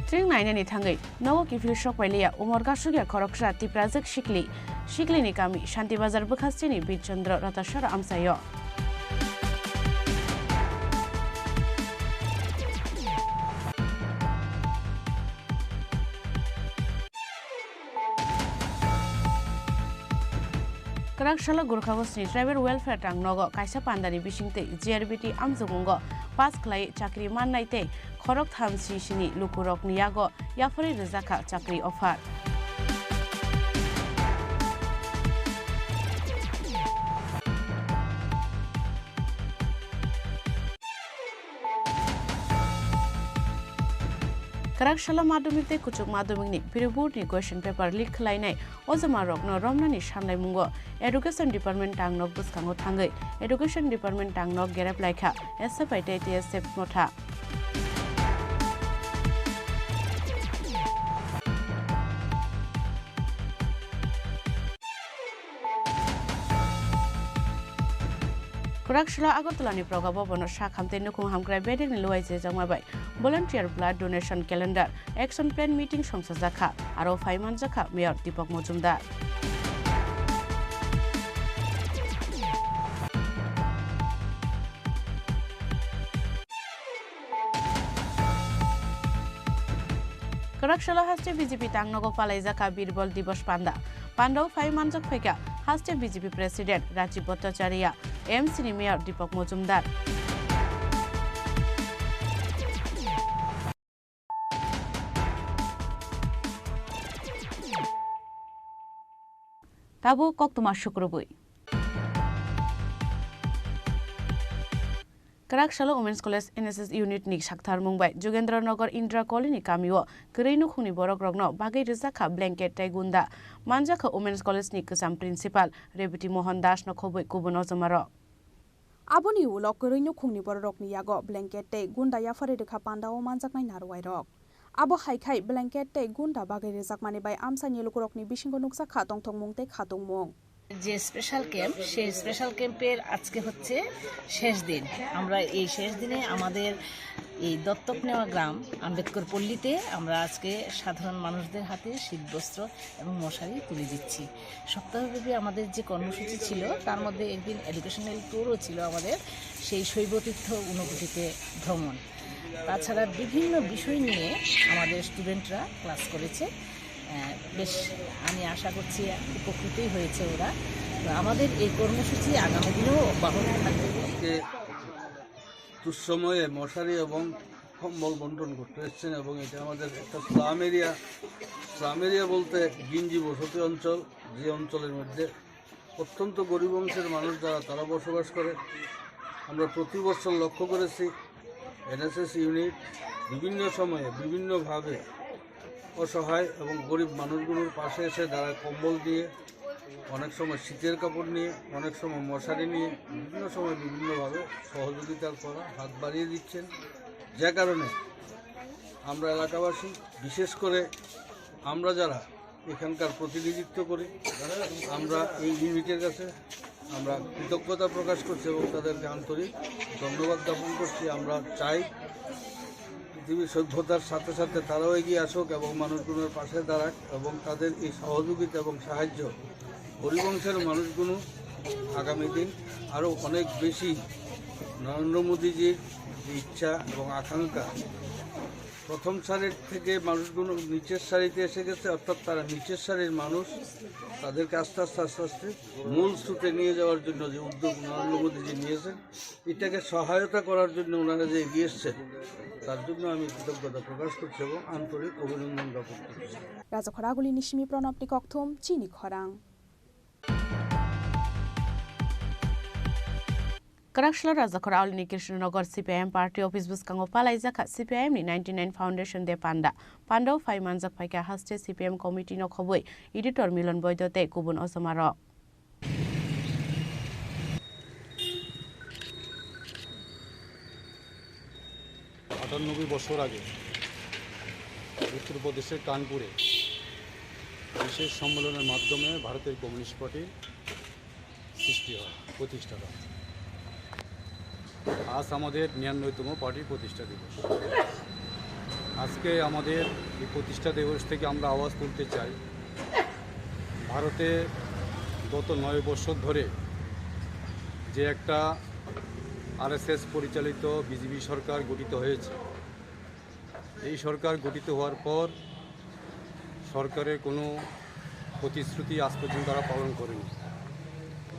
Tring nainani thangwi nogo kiphil sokpailiya umor gasugya khoroksa Tiprajwk sikli. Siklini kami Shanti Bazar bwkhasteni Birchandra Ratasara amchaio. Kwrak salo Gurkha Bosni Tribal Welfare Tang nogo kaisa pandani bisingtwi G R B T amjokmungo pass khlai chakri mannai tei khorok tham sisini lukurokni yago yapharwi rwjakha chakri offer. Kwrak salo madhyamik tei kuchuk madhyamikni pre-board ni question paper leak khlainai ojomarokno romnani sanlaimungo Education Department tangnok bwskango thangwi Education Department tangnok gerep laikha S F I tei T S F motha. Kwrak salo Agartala ni Proga Bhavan o sakham tei nukhung hamkrai bedekni luai jejakma bai volunteer blood donation calendar action plan meeting songchajakha, aro phai manjakha Mayor Deepak Majumdar. Kwrak salo haste B J P tangnogo palaijakha Birbal Divas panda. Pandao phai manjak phaikha haste B J P President Rajiv Bhattacharya, M C ni Mayor Deepak Majumdar. Tabuk koktwma sukrubwi. Kwrak salo Women's College N S S unit ni saktharmung bai Jogendra Nagar Indra Colony ni kamio kwrwi nukhungni borok rokno bagwi rwjakha blanket tei gunda. Manjakha Women's College ni kwcham principal Rebati Mohan Das no khobwi kubun ojomarok. Aboni ulo kwrwi nukhungni bororokni yago blanket tei gunda yapharwi rwkha pandao manjaknai narwuairok. Abo hai khai blanket tei gunda bagwi rwjakmani bai amchaini lukurokni bisingo nukjakha tongthokmung tei khatungmung. যে special camp, সেই স্পেশাল ক্যাম্পের আজকে হচ্ছে শেষ দিন। আমরা এই শেষ দিনে আমাদের এই দত্তক নেওয়া গ্রাম আম্বেদকর পল্লীতে আমরা আজকে সাধারণ মানুষদের হাতে শীতবস্ত্র এবং মশারি তুলে দিচ্ছি। সপ্তাহব্যাপী আমাদের যে কর্মসূচি ছিল, তার মধ্যে একদিন এডুকেশনাল ট্যুরও ছিল আমাদের, সেই শৈবতীর্থ ঊনকোটিতে ভ্রমণ। তাছাড়া বিভিন্ন বিষয় নিয়ে আমাদের স্টুডেন্টরা ক্লাস করেছে। আহ, বেশ, আমি আশা করছি উপকৃতই হয়েছে ওরা। তো আমাদের এই কর্মসূচি আগামী দিনেও অব্যাহত থাকবে। আজকে দুঃসময়ে মশারি এবং কম্বল বন্টন করতে এসেছেন এবং এটা আমাদের একটা স্লাম এরিয়া। স্লাম এরিয়া বলতে ঘিঞ্জি বসতি অঞ্চল, যে অঞ্চলের মধ্যে অত্যন্ত গরিব অংশের মানুষ যারা, তারা বসবাস করে। আমরা প্রতি বছর লক্ষ্য করেছি এনএসএস ইউনিট বিভিন্ন সময়ে বিভিন্নভাবে অসহায় এবং গরিব মানুষগুলোর পাশে এসে দাঁড়ায়, কম্বল দিয়ে, অনেক সময় শীতের কাপড় নিয়ে, অনেক সময় মশারি নিয়ে, বিভিন্ন সময় বিভিন্নভাবে সহযোগিতা করা, হাত বাড়িয়ে দিচ্ছেন। যে কারণে আমরা এলাকাবাসী, বিশেষ করে আমরা যারা এখানকার প্রতিনিধিত্ব করি, আমরা এই ইউনিটের কাছে আমরা কৃতজ্ঞতা প্রকাশ করছি এবং তাদেরকে আন্তরিক ধন্যবাদ জ্ঞাপন করছি। আমরা চাই পৃথিবীর সভ্যতার সাথে সাথে তারাও এগিয়ে আসুক এবং মানুষগুলোর পাশে দাঁড়াক এবং তাদের এই সহযোগিতা এবং সাহায্য গরিব অংশের মানুষগুলো আগামী দিন আরও অনেক বেশি নরেন্দ্র মোদীজির যে ইচ্ছা এবং আকাঙ্ক্ষা, প্রথম সারির থেকে মানুষগুলো নিচের সারিতে এসে গেছে, অর্থাৎ তারা নিচের সারির মানুষ, তাদেরকে আস্তে আস্তে আস্তে আস্তে মূল স্রোতে নিয়ে যাওয়ার জন্য যে উদ্যোগ নরেন্দ্র মোদীজি নিয়েছেন, এটাকে সহায়তা করার জন্য ওনারা যে এগিয়ে এসছেন, তার জন্য আমি কৃতজ্ঞতা প্রকাশ করছি এবং আন্তরিক অভিনন্দন জ্ঞাপন করছি। Rajakhor Auli ni simi Pranab ni kokthum chini khorang. Kwraksalo Rajakhor Auli ni Krishnanagar C P I M party office bwskango palaijak kha C P I M ni ninety nine Foundation Day panda. Pandao phai manjak phaikha haste C P M committee no khobwi editor Milon Boido tei kubun osomarok. আটানব্বই বছর আগে উত্তরপ্রদেশের কানপুরে বিশেষ সম্মেলনের মাধ্যমে ভারতের communist party সৃষ্টি হয়, প্রতিষ্ঠা হয়। আজ আমাদের নিরানব্বইতম পার্টির প্রতিষ্ঠা দিবস। আজকে আমাদের এই প্রতিষ্ঠা দিবস থেকে আমরা আওয়াজ তুলতে চাই, ভারতে গত নয় বছর ধরে যে একটা আরএসএস পরিচালিত বিজেপি সরকার গঠিত হয়েছে, এই সরকার গঠিত হওয়ার পর সরকারের কোনো প্রতিশ্রুতি আজ পর্যন্ত তারা পালন করেনি।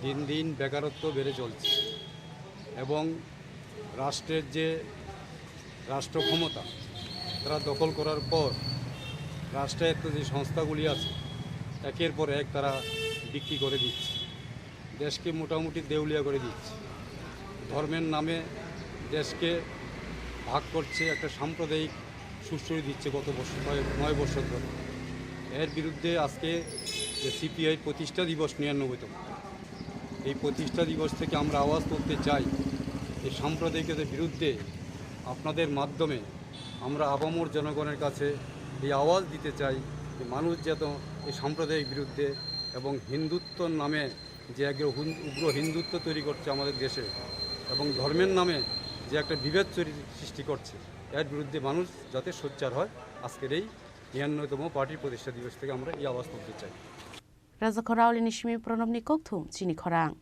দিন দিন বেকারত্ব বেড়ে চলছে এবং রাষ্ট্রের যে রাষ্ট্র ক্ষমতা তারা দখল করার পর রাষ্ট্রায়ত্ত যে সংস্থাগুলি আছে একের পর এক তারা বিক্রি করে দিচ্ছে, দেশকে মোটামুটি দেউলিয়া করে দিচ্ছে। ধর্মের নামে দেশকে ভাগ করছে, একটা সাম্প্রদায়িক সুশ্রয় দিচ্ছে গত বছর, নয়, নয় বছর ধরে। এর বিরুদ্ধে আজকে যে সিপিআই প্রতিষ্ঠা দিবস নিরানব্বইতম, এই প্রতিষ্ঠা দিবস থেকে আমরা আওয়াজ তুলতে চাই, এই সাম্প্রদায়িকতার বিরুদ্ধে আপনাদের মাধ্যমে আমরা আপামর জনগণের কাছে এই আওয়াজ দিতে চাই যে মানুষ যেন এই সাম্প্রদায়িক বিরুদ্ধে এবং হিন্দুত্বর নামে যে এক উগ্র হিন্দুত্ব তৈরি করছে আমাদের দেশে এবং ধর্মের নামে যে একটা বিভেদ তৈরি, সৃষ্টি করছে, এর বিরুদ্ধে মানুষ যাতে সোচ্চার হয়, আজকের এই নিরানব্বইতম পার্টির প্রতিষ্ঠা দিবস থেকে আমরা এই আওয়াজ তুলতে চাই। Rajakhor Auli ni simi Pranab ni kokthum chini khorang.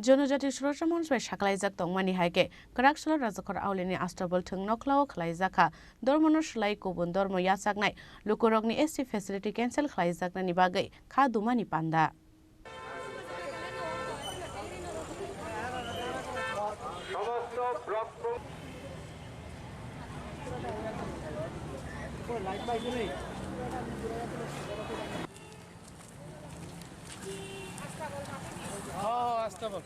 Jonojati Suraksha Monch bai saklaijak tongmani hai khe, kwraksalo Rajakhor Auli ni Astabol thwng nokhlao khwlaijakha, dormono swlai kubun dormo yachaknai lukurokni S T facility cancel khwlaijaknani bagwi kha dumani panda. সমস্ত block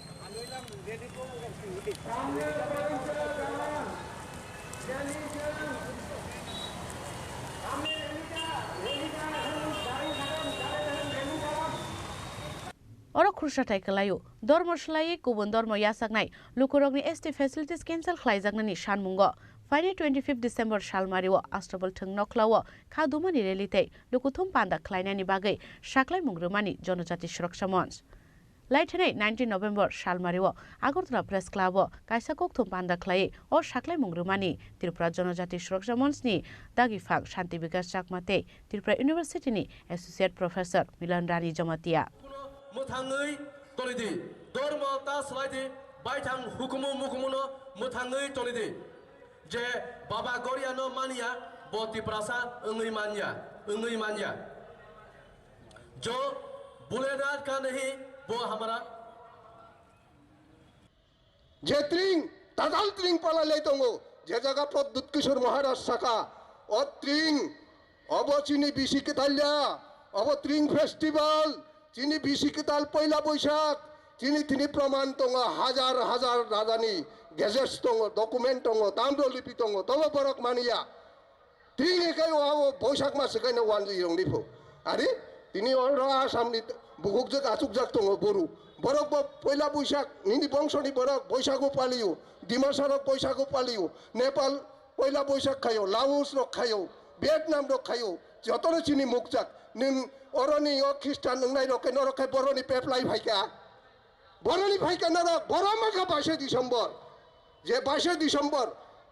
Oro khursa thai kwlaio, dormo swlaiwi kubun dormo yachaknai lukurokni S T facilities cancel khwlaijaknani sanmungo phainai twenty fifth December salmario Astabol thwng nokhlao kha dumani rally tei lukuthum panda khwlainani bagwi saklaimung rwmani Jonojati Suraksha Monch. Laithenai nineteen November salmario Agartala Press Club o kaisa kokthum panda khwlaiwi o saklaimung rwmani Tripura Jonojati Suraksha Monch ni dagiphang Shanti Bikash Chakma tei Tripura University ni Associate Professor Milan Rani Jamatia. Mwthangwi tonidi, dormo ta swlaidi, baithang hukumu mukumuno mwthangwi tonidi. Je Baba Goriano manya, bo Tiprasa wngwi manya, wngwi manya. Jo Bholenath ka nahi, bo hamara. Je tring, tadal tring palalai tongo, je jaga Pradyut Kishore Maharaj saka, o tring, obo chini bisi kwtalya, obo tring festival, chini bisi kwtal poila Boisak, chini tini proman tongo, hajar hajar rajani gazettes tongo, document tongo, tamrolipi tongo, tobo borok maniya. Tini kai o Boisak mas kaino wanjwi rongni pho. Ari, tini oro Assam ni bukhukjak achukjak tongo Boru. Borok bo poila Boisak, nini bongso ni borok Boisago palio, Dimasa rok Boisago palio, Nepal poila Boisak khaio, Laos rok khaio, Vietnam rok khaio, jotono chini mukjak. Nin oroni o Christian wngnai rok khe norok khe boroni peplai phaika. Boroni phaika norok, boro mankha baisai December. Je baisai December,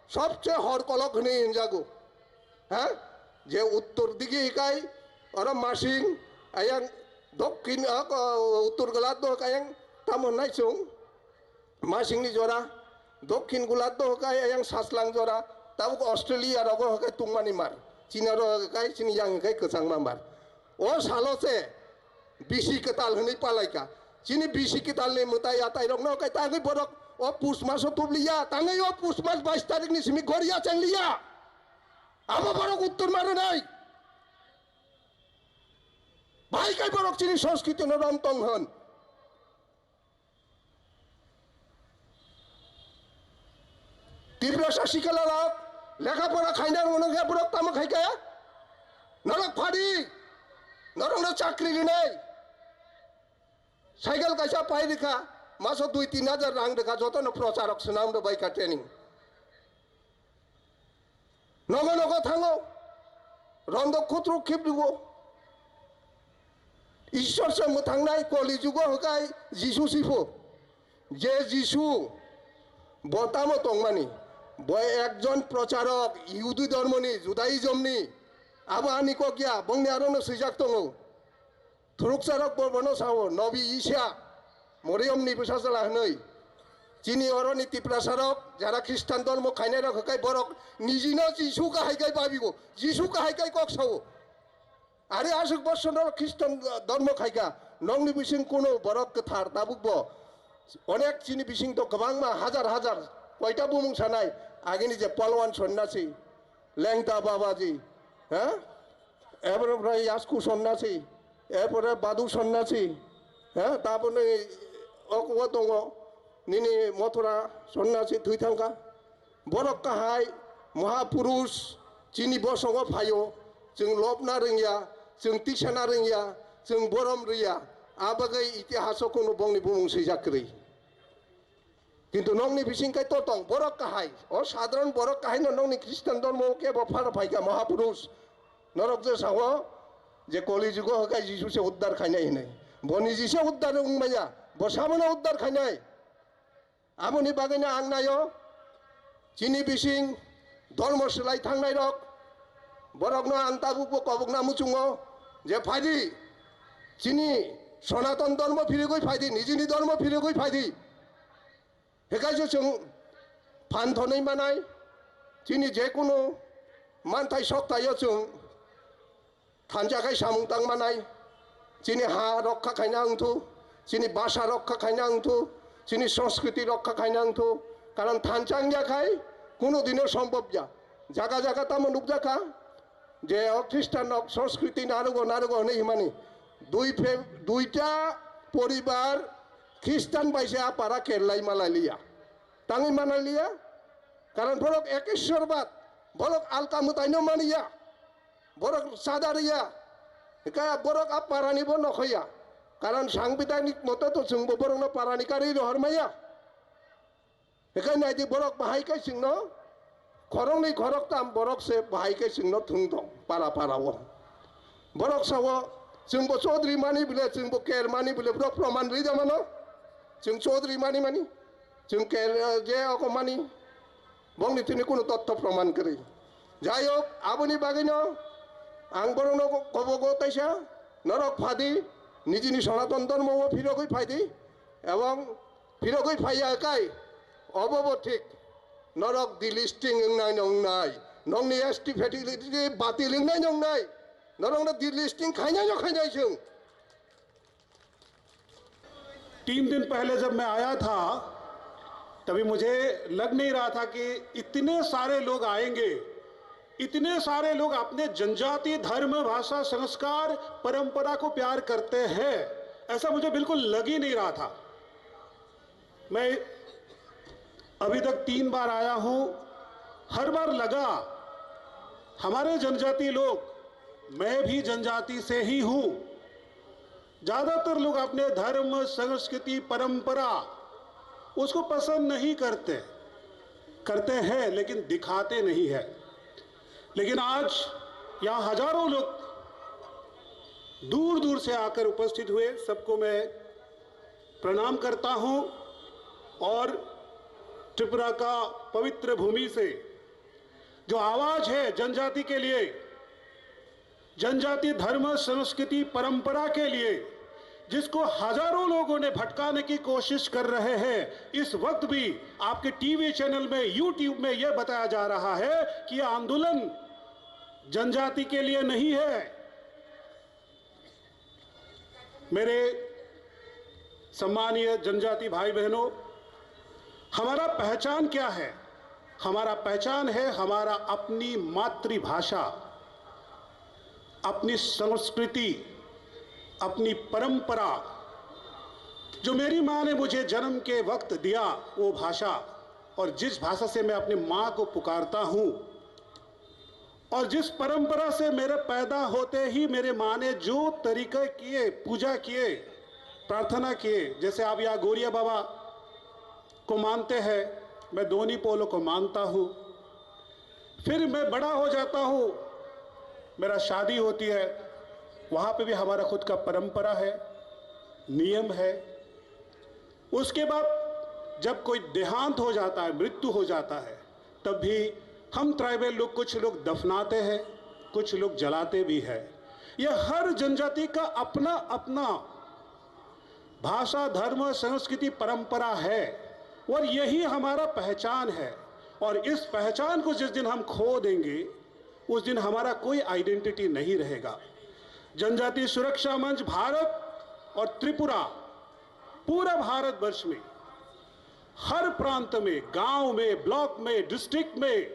sobse hor kolok hwnwi hinjago. Ha? Je uttor digi hikai, oro Masing, ayang Dokhin, ah, ko-, uttor golat do kayang tamo nai chwng masingni jora, dokhin golat do kayang saslang jora, tabuk Australia rogo kay tungmani mar, China ro kay chini yang kay kwchangma mar. O salo se bisi kwtal hwnwi palaika. Chini bisi kwtalni mwtai atairokno kay tangwi borok o pus maso tubliya, tangwi o pus mas bais tarikni simi goriya chengliya. Abo borok uttor maro nai. Bai kai borok chini sanskritino rom tong hwn. Tiprasa sikala rok lekha pora khaina rwno khe borok tamo khai kaya? Norok phadi, norokno chakri rinai. Cycle kaisa pai rikha, maso dui tin hajar rang rikha, jotono procharok swnam rw bai kha training. Nogo nogo thango, rondok khutruk khiprigo. Ishwar se mwthangnai koli jugo hwkai Jisu sipho. Je Jisu bo tamo tongmani, bo ekjon procharok, Yihudi dhormoni, Judaismni. Abo ani kok ya, bongni arono swijak tongo. Thurukcharok bo bono sao, Nobi Isa, Moriyomni bwsajla hwnwi. Chini oroni Tiprasarok, jara Khristan dhormo khainairok hwkai borok nijino Jisu kahai kai babigo, Jisu kahai kai kok sao. Are aswk bosonrok Khristan dhormo khaika, nokni bising kuno borok kwthar tabukbo. Onek chini bising to kwbangma hajar hajar koita bumung sanai, agini je Palwan sonnasi, Lengta Babaji, ha? Erpore Yasku sonnasi, erpore Badu sonnasi, ha? Taboni okugo tongo, nini Mothura sonnasi thwi thangkha. Borok kahai, Mahapurush, chini bosongo phaio, chwng lobna rwngya, chwng tisana rwngya, chwng borom rwya, a bagwi itihaso kuno bongni bumung swijak kwrwi. Kintu nokni bising kai to tong, borok kahai, o sadharon borok kahai no nokni Khristan dhormo kebo phano phaikha Mahapurush. Norok je sao je Koli jugo hwkai Jisu se uddar khainai hinwi. Bo niji se uddar wngmaya, bo sabono uddar khainai. Aboni bagwino ang naio, chini bising dhormo swlai thangnairok, borokno ang tabukbo kobokna muchungo je phaidi, chini Sonaton dhormo phirigwi phaidi, nijini dhormo phirigwi phaidi. Hekaise chwng phan thonwi manai, chini jekunu manthai soktaio chwng thansa khai samung tang manai, chini ha rokha khaina wngthu, chini bhasha rokha khaina wngthu, chini sanskriti rokha khaina wngthu. Karon thansa wngya khai kuno dino sombhob ya. Jaga jaga tamo nukjakha je o Khristan rok sanskriti narugo narugo hwnwi himani. Dui phe-, duita poribar Khristan bai se a para kerlai malai liya. Tangwi manai liya. Karon borok ekeshwarbad, borok alka mwtaino maniya. Borok chadariya, hwnkhe borok a parani bo nokhoya. Karon sangbidanik mote to chwngbo borokno parani karwi rohormaya. Hwnkhe naidi borok bahai khe chwngno khoroknwi khoroktam borok se bahai khe chwngno thwng tong para para o. Borok sao chwngbo Chaudhary mani bile chwngbo Ker mani bile borok proman rwida mano. Chwng Chaudhary mani mani. Chwng Ker, eh, je oko mani. Bongni thini kunu totto proman kwrwi. Jai hok, aboni bagwino ang borokno kobogo taisa, norok phadi, nijini Sonaton Dhormo o phirogwi phaidi, ebong phirogwi phaiya kai, obo bo thik, norok delisting wngnai no wngnai, nokni S T facility batil wngnai no wngnai, norokno delisting khainai no khainai chwng. तीन दिन पहले जब मैं आया था, तभी मुझे लग नहीं रहा था कि इतने सारे लोग आएंगे, इतने सारे लोग अपने जनजाति, धर्म, भाषा, संस्कार, परंपरा को प्यार करते हैं, ऐसा मुझे बिल्कुल लग ही नहीं रहा था। मैं अभी तक तीन बार आया हूँ, हर बार लगा, हमारे जनजाति लोग, मैं भी जनजाति से ही हूँ, ज्यादातर लोग अपने धर्म, संस्कृति, परंपरा उसको पसंद नहीं करते, करते हैं लेकिन दिखाते नहीं है। लेकिन आज यहाँ हजारों लोग दूर दूर से आकर उपस्थित हुए, सबको मैं प्रणाम करता हूँ और त्रिपुरा का पवित्र भूमि से जो आवाज है जनजाति के लिए, जनजाति धर्म, संस्कृति, परंपरा के लिए, जिसको हजारों लोगों ने भटकाने की कोशिश कर रहे हैं। इस वक्त भी आपके टीवी चैनल में, YouTube में यह बताया जा रहा है कि यह आंदोलन जनजाति के लिए नहीं है। मेरे सम्मानीय जनजाति भाई बहनों, हमारा पहचान क्या है? हमारा पहचान है हमारा अपनी मातृभाषा, अपनी संस्कृति, अपनी परंपरा। जो मेरी माँ ने मुझे जन्म के वक्त दिया, वो भाषा, और जिस भाषा से मैं अपनी माँ को पुकारता हूँ, और जिस परंपरा से मेरे पैदा होते ही मेरे माँ ने जो तरीके किए, पूजा किए, प्रार्थना किए, जैसे आप यहाँ गोरिया बाबा को मानते हैं, मैं दोनी पोलो को मानता हूँ। फिर मैं बड़ा हो जाता हूँ, मेरा शादी होती है, वहाँ पे भी हमारा खुद का परंपरा है, नियम है। उसके बाद जब कोई देहांत हो जाता है, मृत्यु हो जाता है, तब भी हम ट्राइबल लोग, कुछ लोग दफनाते हैं, कुछ लोग जलाते भी हैं। यह हर जनजाति का अपना अपना भाषा, धर्म, संस्कृति, परंपरा है और यही हमारा पहचान है। और इस पहचान को जिस दिन हम खो देंगे, उस दिन हमारा कोई आइडेंटिटी नहीं रहेगा। जनजाति सुरक्षा मंच भारत और त्रिपुरा, पूरा भारतवर्ष में हर प्रांत में, गांव में, ब्लॉक में, डिस्ट्रिक्ट में,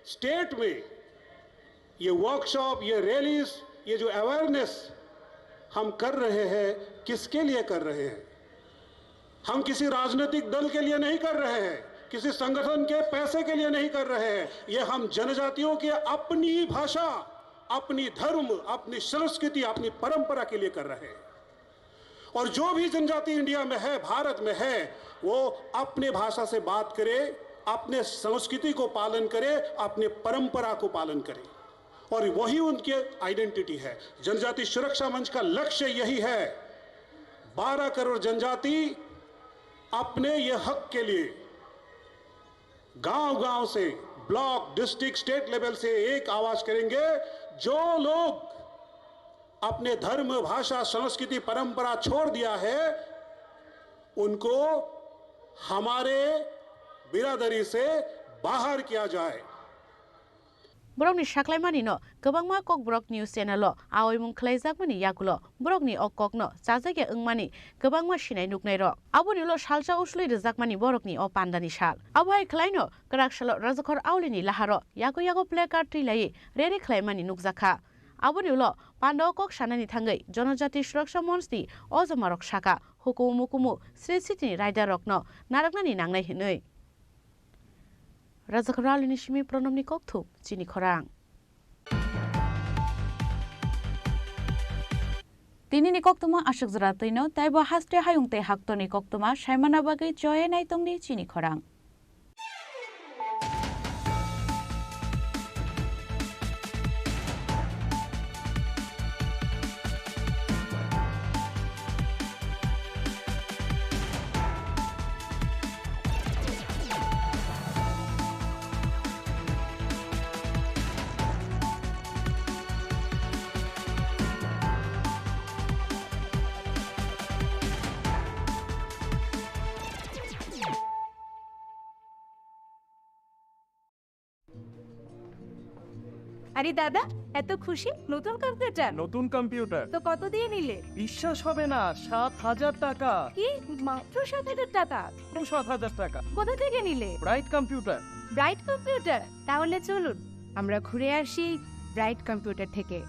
स्टेट में ये वर्कशॉप, ये रैलीज, ये जो अवेयरनेस हम कर रहे हैं, किसके लिए कर रहे हैं? हम किसी राजनीतिक दल के लिए नहीं कर रहे हैं, किसी संगठन के पैसे के लिए नहीं कर रहे हैं। ये हम जनजातियों की अपनी भाषा, अपनी धर्म, अपनी संस्कृति, अपनी परंपरा के लिए कर रहे हैं। और जो भी जनजाति इंडिया में है, भारत में है, वो अपने भाषा से बात करे, अपने संस्कृति को पालन करे, अपने परंपरा को पालन करे। और वही उनकी आइडेंटिटी है। जनजाति सुरक्षा मंच का लक्ष्य यही है, बारह करोड़ जनजाति अपने ये हक के लिए गांव-गांव से, ब्लॉक, डिस्ट्रिक्ट, स्टेट लेवल से एक आवाज करेंगे। जो लोग अपने धर्म, भाषा, संस्कृति, परंपरा छोड़ दिया है, उनको हमारे बिरादरी से बाहर किया जाए। Borokni saklaimani no kwbangma Kokborok news channel o aoimung khwlaijakmani yagulo borokni o kokno chajakya wngmani kwbangma sinai nuknairok. Aboni ulo salsa uslui rwjakmani borokni o pandani sal. Abo hai khwlaino kwrak salo Rajakhor Aulini laharo yago yago placard twi laiwi rally khwlaimani nukjakha. Aboni ulo panda o kok sanani thangwi Jonojati Suraksha Monch ni o jomarok saka hukumu mukumu Sri Sitini raidarokno narwknani nangnai hwnwi. Rajakhor Aulini simi Pranobni kokthum, chini khorang. Tinini koktwma aswk jora twino, taibo haste hayung tei haktorni koktwma saimana bagwi choye naitongdi chini khorang. আরে দাদা, এত খুশি? নতুন কম্পিউটার? নতুন কম্পিউটার। তো কত দিয়ে নিলে? বিশ্বাস হবে না, সাত হাজার টাকা। কি? মাত্র সাত হাজার টাকা? মাত্র সাত হাজার টাকা। কোথা থেকে নিলে? Bright computer. Bright computer? তাহলে চলুন, আমরা ঘুরে আসি ব্রাইট কম্পিউটার থেকে।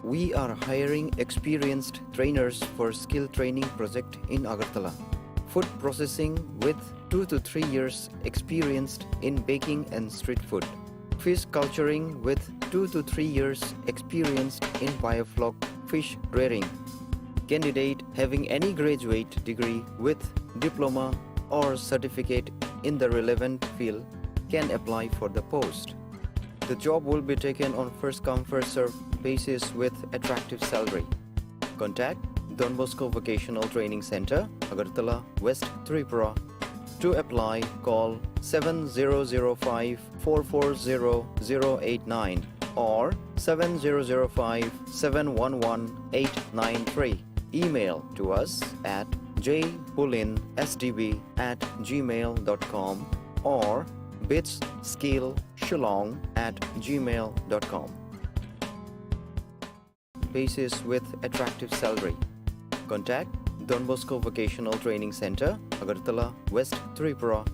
We are hiring experienced trainers for skill training project in Agartala. Food processing with two to three years experienced in baking and street food. Fish culturing with two to three years experienced in biofloc fish rearing. Candidate having any graduate degree with diploma or certificate in the relevant field can apply for the post. The job will be taken on first come first serve basis with attractive salary. Contact Don Bosco Vocational Training Center, Agartala, West Tripura. To apply, call seven zero zero five four four zero zero eight nine or seven zero zero five seven one one eight nine three. Email to us at j pulin s d b at gmail dot com or bits skill shillong at gmail dot com. Basis with attractive salary. Contact Don Bosco Vocational Training Center, Agartala, West Tripura.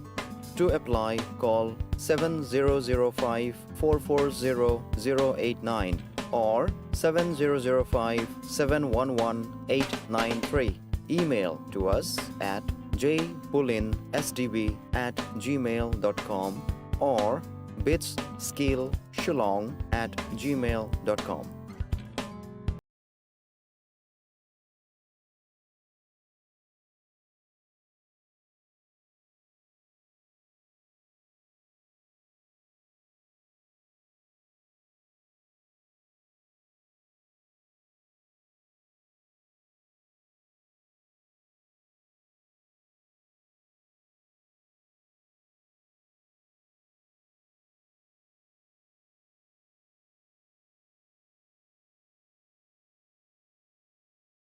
To apply, call seven zero zero five four four zero zero eight nine or seven zero zero five seven one one eight nine three. Email to us at j pulin s d b at gmail dot com or bits skill shillong at gmail dot com.